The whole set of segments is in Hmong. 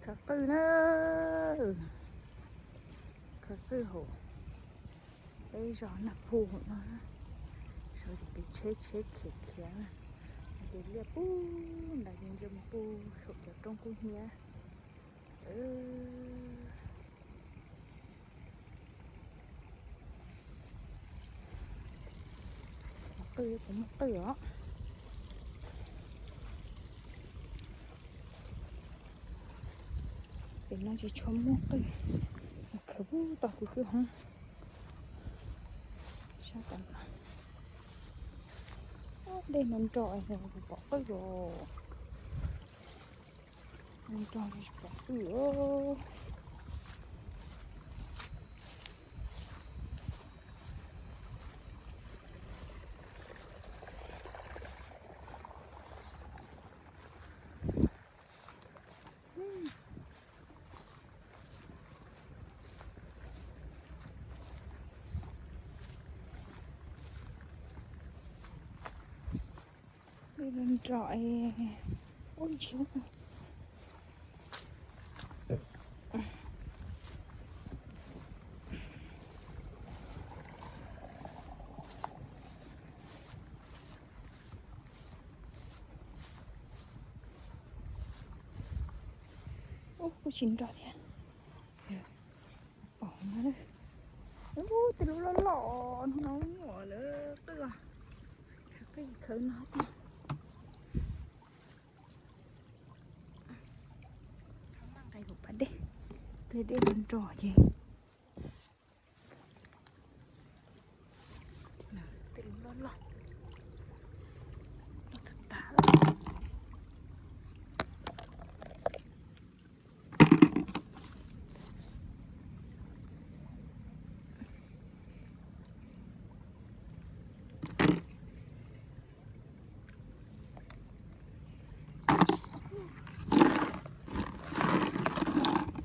Khaws qwj na, khaws qwj hauv peb zos Naj Phu hauv no. Sawv ces kev tsheb tsheb khiav khiav na. Ces liaj pub ntais ces ntsia mus pub saum cov roob kub hnyiab. Qwj puas muaj qwj os? Pem no tsis tshua muaj qwj, khaws pub tau kwv kwj hoob. Sab tom no, dej no nro es pom qwj os. Nro tsis pom qwj os. Nro es ua tsis Ub, kuj tsis nro thiab. Pom no, ub, tej lub loj loj no, no muaj lawm qwj, qwj khawb no tiag. Nqa kuv pas dej, pliag dej nro ces tej lub loj loj, loj tag tag.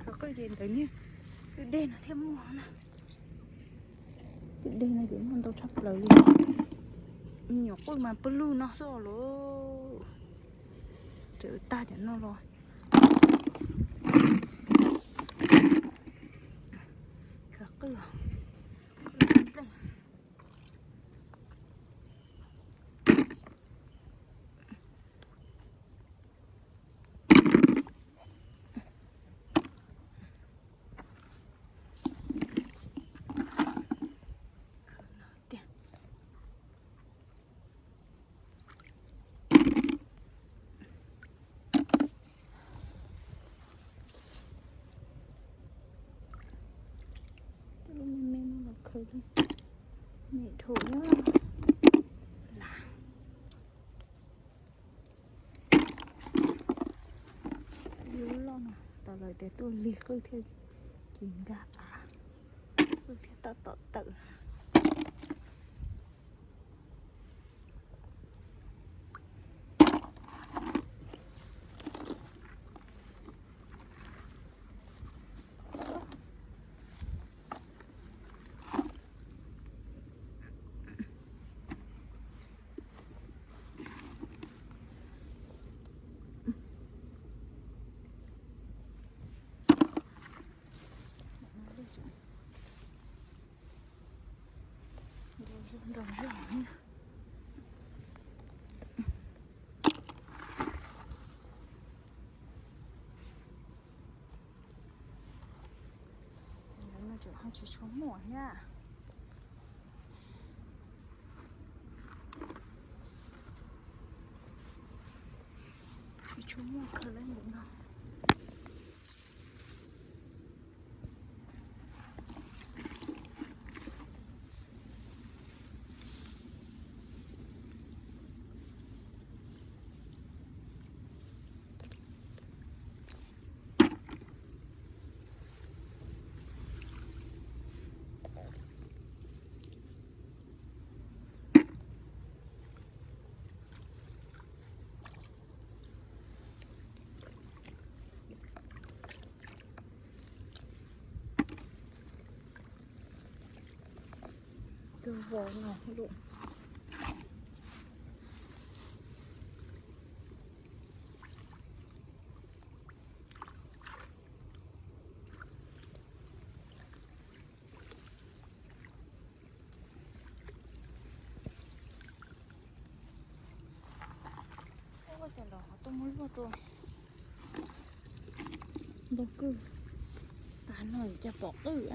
Khaws qwj ces ntawd niag kwj dej no thiaj muaj na. Kwj dej no ces muaj ntau tshaj plaws li. Me nyuam qwj mas pawg lug no xwb lauj. Tseem tag cov no los. Khaws qwj, qwj nplej. Lub me me no los khaws li, me dhau na. Lub loj no tas lawm tias tuaj lig qwj thiaj tsis nkag av, qwj thiaj tab tom tawm. Nrog zog, nrog zog. Ntawd no tseem ho tsis tshua muaj thiab. Tsis tshua muaj khaws li ntawd no. Tus vov no lawm. Muab luaj rau npoo kwj tas no cas pom qwj.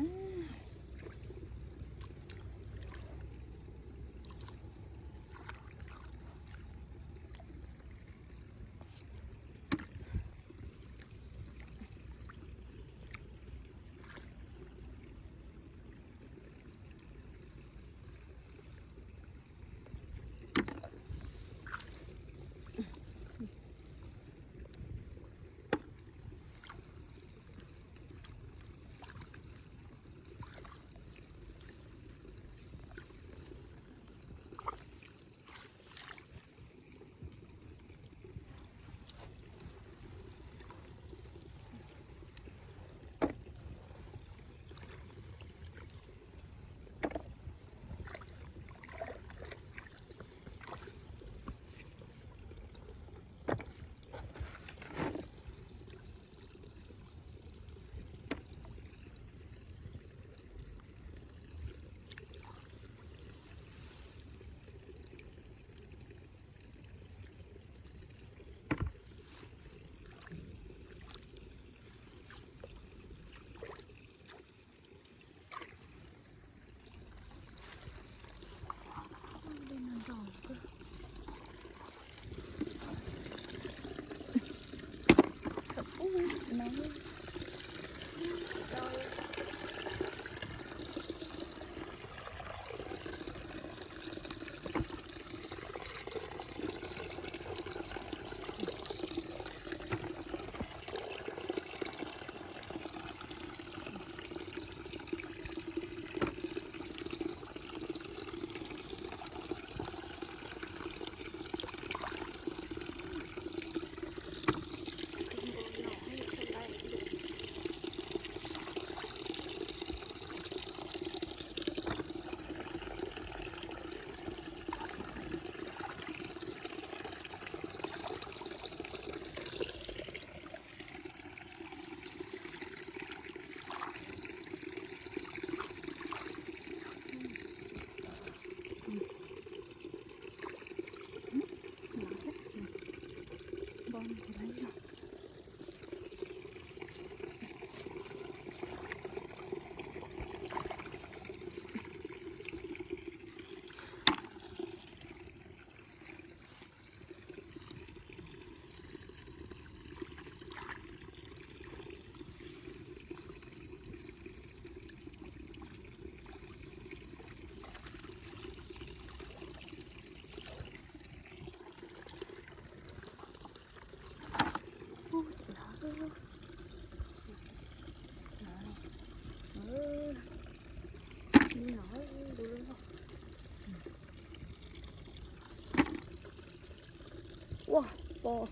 Ua, pom.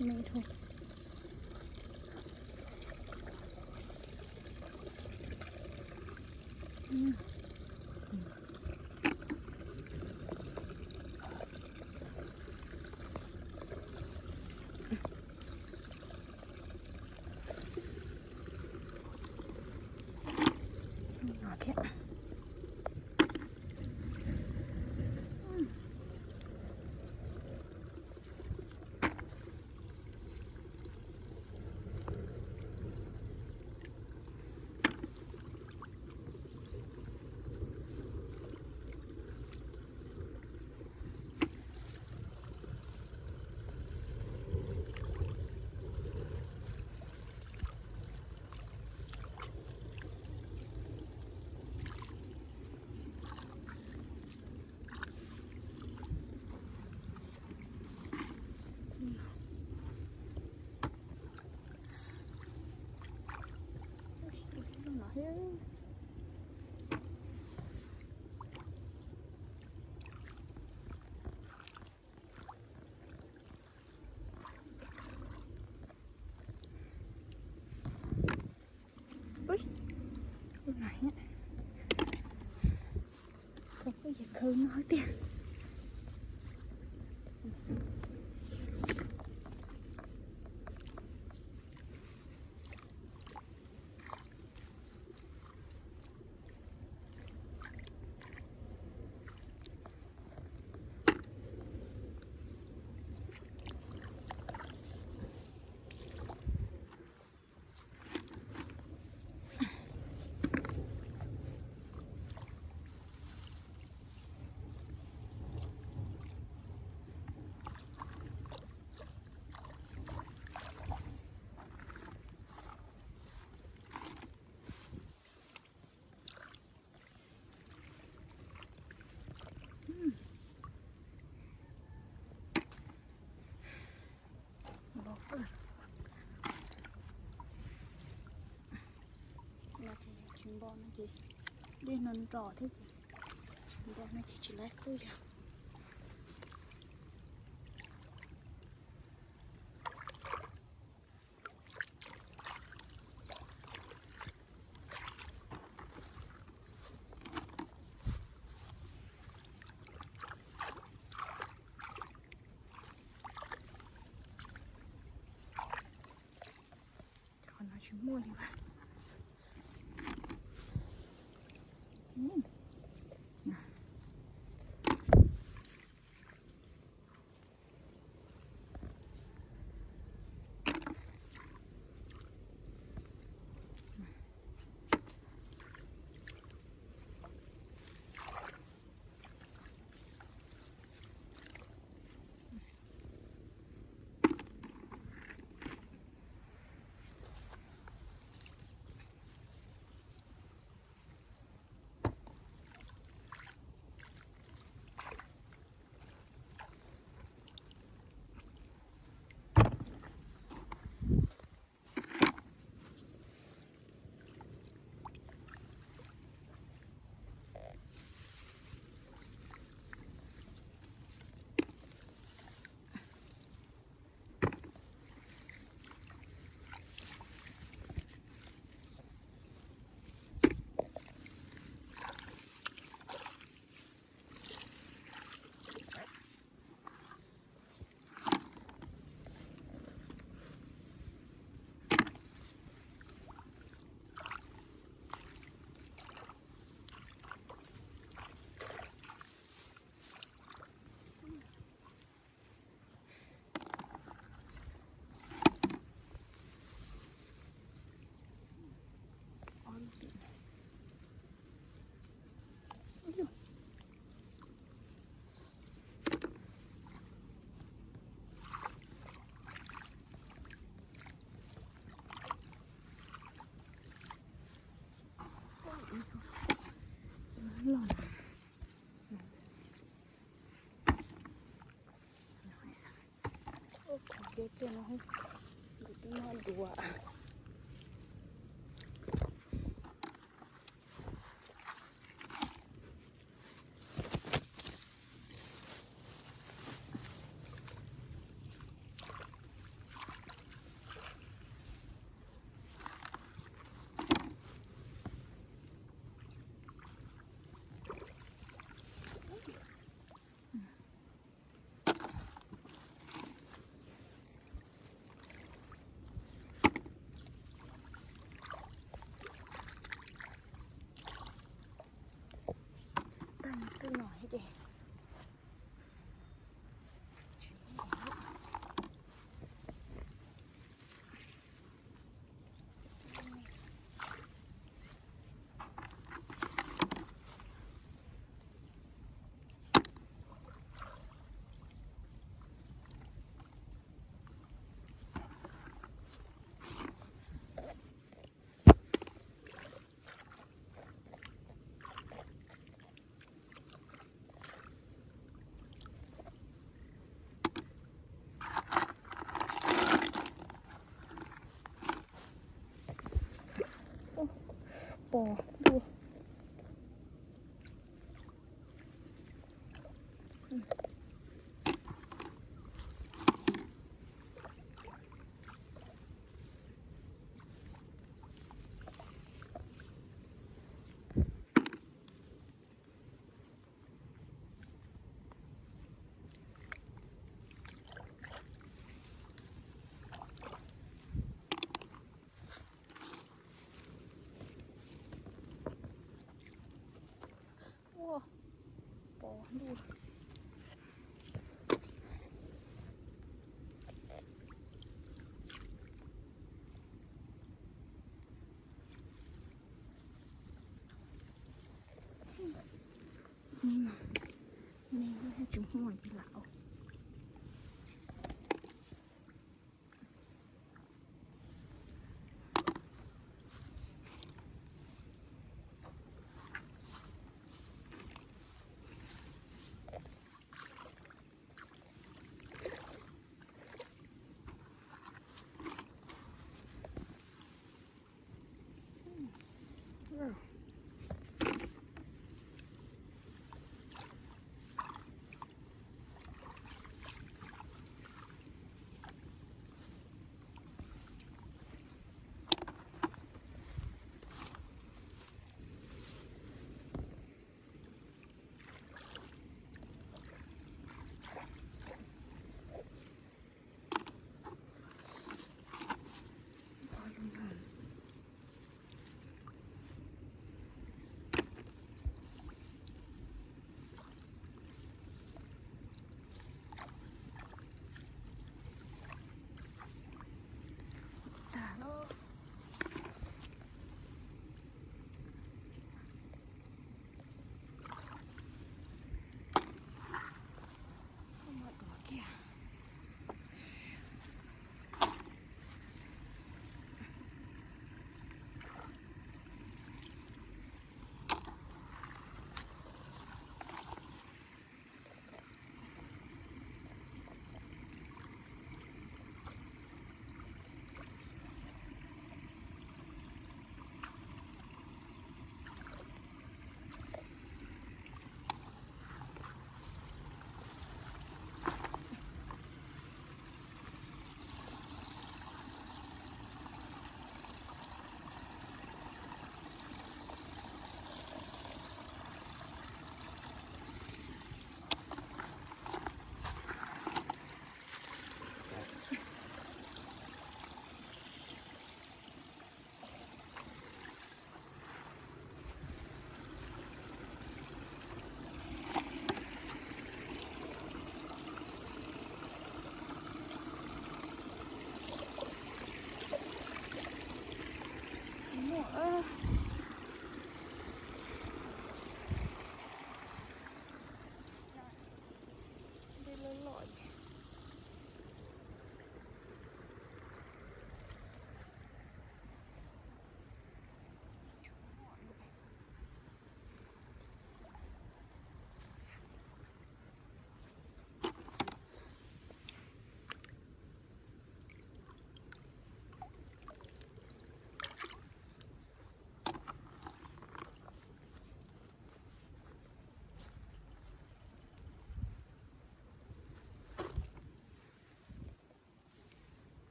Me dhau. Khawb no tiag. No ces dej no nro thiab ces, nro no ces tsis laib qwj li. Qhov no tsis muaj li mas. Qhov tiaj tiaj no, nkawd twb noj duav. Tag twj no thiab ces. Pos ntuj. Ua, pos ntuj. Tsis muaj ib lam.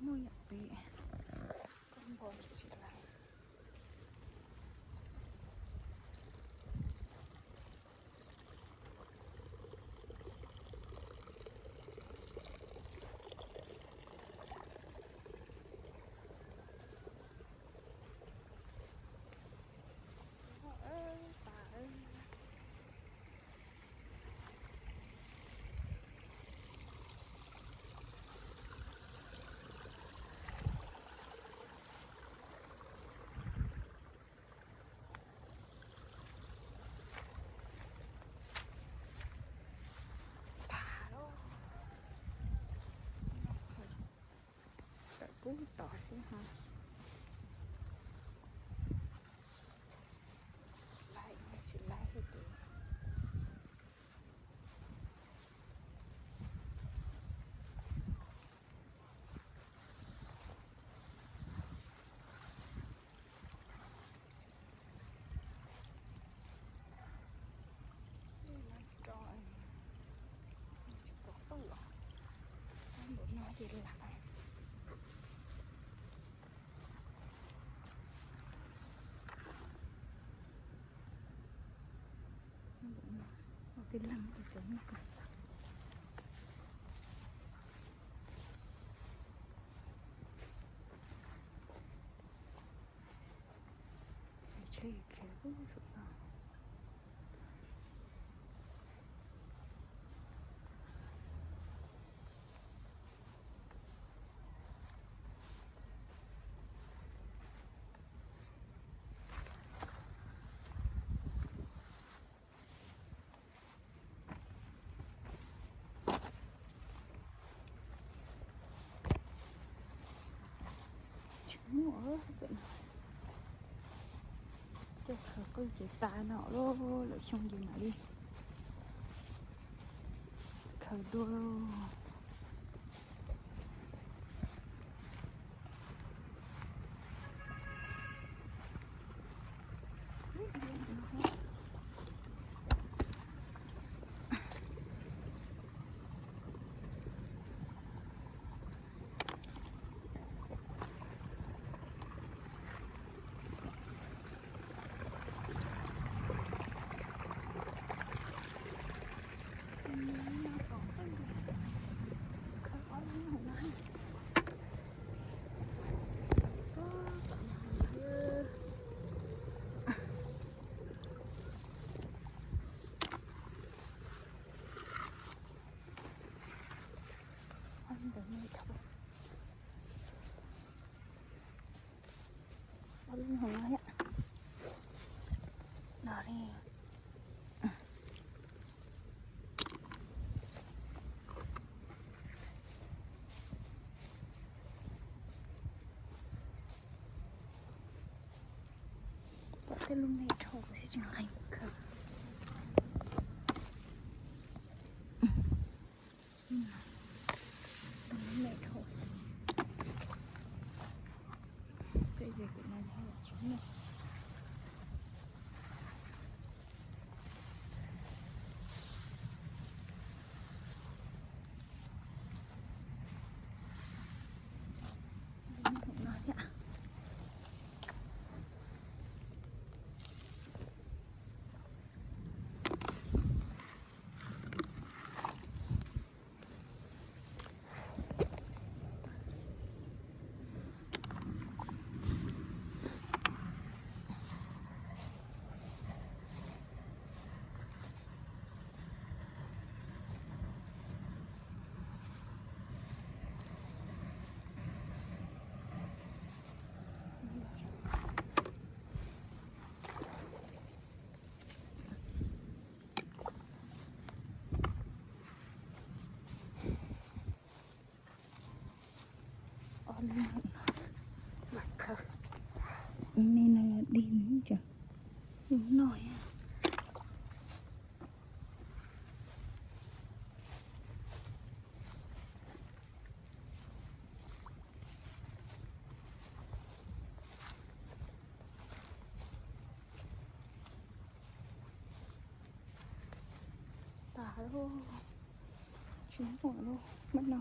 Muaj yam peb koj npog tsis laib. Tawm kub tod xwb ho. Laib tsis laib hais tias. Tsis pom qwj os, npaum no ces lam. Ua tij laug tus cov nyuj kawg. Tsheb khiav ub saum no. Tsis muaj pem no. Coj khaws qwj ces tas no lauj, lwm xyoo ces mam li khaws dua. Ob lub ntawm no dhau, ob lub hauv no thiab. No li. Pom tej lub me dhau thiab tsis nqees kawg. Lub me dhau. Peb ces kuv no yog tsis muaj. Ob lub no, me no los dig nws cov lub no. Tas lawm, tsis muaj lawm, muab no.